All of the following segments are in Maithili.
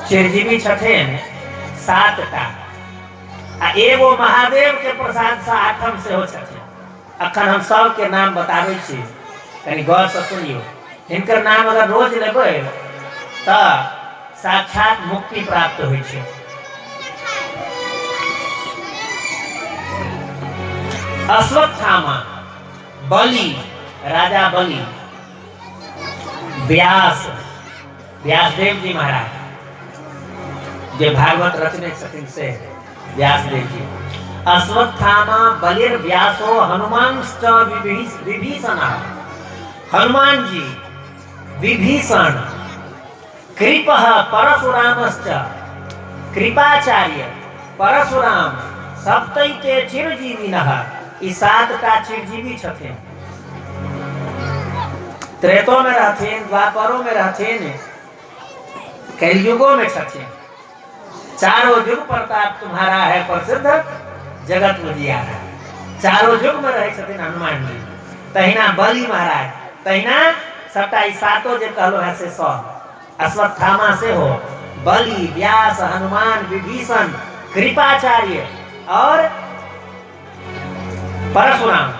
चिरजीवी छथिन 7टा आ एगो महादेव के प्रसाद से आठम सेहो छथिन। अखन हम सबके नाम बताबै छी, कनि गौर से सुनियौ। हिनकर नाम अगर रोज लेबै तऽ साक्षात मुक्ति प्राप्त होइ छै। अश्वत्थामा, बलि, राजा बलि, व्यास, व्यासदेव जी महाराज जे भागवत रचने छथिन से व्यासदेव जी, अश्वत्थामा, बलिर, व्यासो, हनुमांश्च विभीषण, हनुमान जी, विभीषण, कृप परशुरामश्च, कृपाचार्य, परशुराम, सप्तैते चिरजीविनः। ई 7टा चिरजीवी छथिन। त्रेतो में रहथिन, द्वापरो में रहथिन, कलयुगो में छथिन। चारों युग प्रताप तुम्हारा है प्रसिद्ध, जगत उजियारा। चारों युग में रहै छथिन हनुमान जी। तहिना बलि महाराज, तहिना सबटा ई सातो जे कहलो है से सब, अश्वत्थामा सेहो, बलि, व्यास, हनुमान, विभीषण, कृपाचार्य और परशुराम,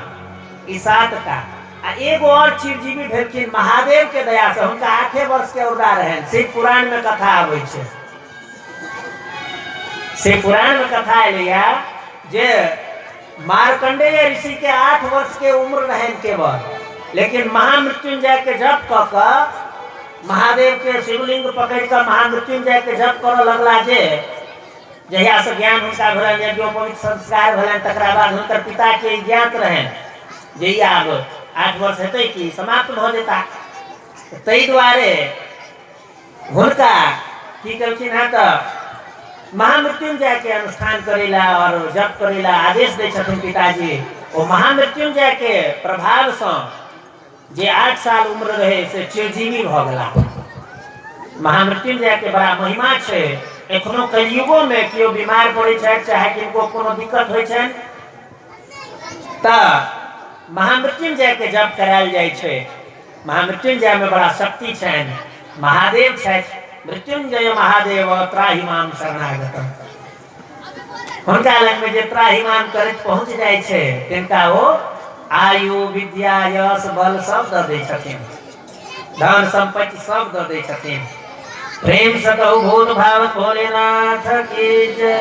ई 7टा। आ एगो और चिरजीवी भेलखिन महादेव के दया से, हुनका 8 वर्ष के औरदा रहनि। शिव पुराण में कथा आबै छै, शिव पुराण में कथा एलैया जे मार्कंडेय ऋषि के 8 वर्ष के उम्र रहनि केवल, लेकिन महामृत्युंजय के जप कऽ कऽ महादेव के शिवलिंग पकड़ि कऽ महामृत्युंजय के जप करऽ लगला। जे जहिया से ज्ञान हुनका भेलनि, यज्ञोपवीत संस्कार भेलनि, तकरा बाद हुनकर पिता के ज्ञात रहनि जे ई आब 8 वर्ष हेतै कि समाप्त भऽ जेता। ताहि दुआरे हुनका की केलखिन हेँ तऽ महामृत्युंजय के अनुष्ठान करै ला और जप करै ला आदेश दै छथिन पिताजी। ओ महामृत्युंजय के प्रभावसँ जे 8 साल उम्र रहे से चिरजीवी भऽ गेला। महामृत्युंजय के बड़ा महिमा छै। एखनो कलयुगो में केओ बीमार पड़ै छथि, चाहे किनको कोनो दिक्कत होइ छनि, तऽ महामृत्युंजय के जप करायल जाइ छै। महामृत्युंजय में बड़ा शक्ति छनि। महादेव छथि, मृत्युंजय महादेव त्राहिमाम शरणागतम। हुनका लग में जे त्राहिमाम करैत पहुंच जाइ छै तिनका ओ आयु, विद्या, यश, बल सब दऽ दै छथिन, धन संपत्ति सब दऽ दै छथिन। प्रेम से कहू भूत भावत भोलेनाथ की जय।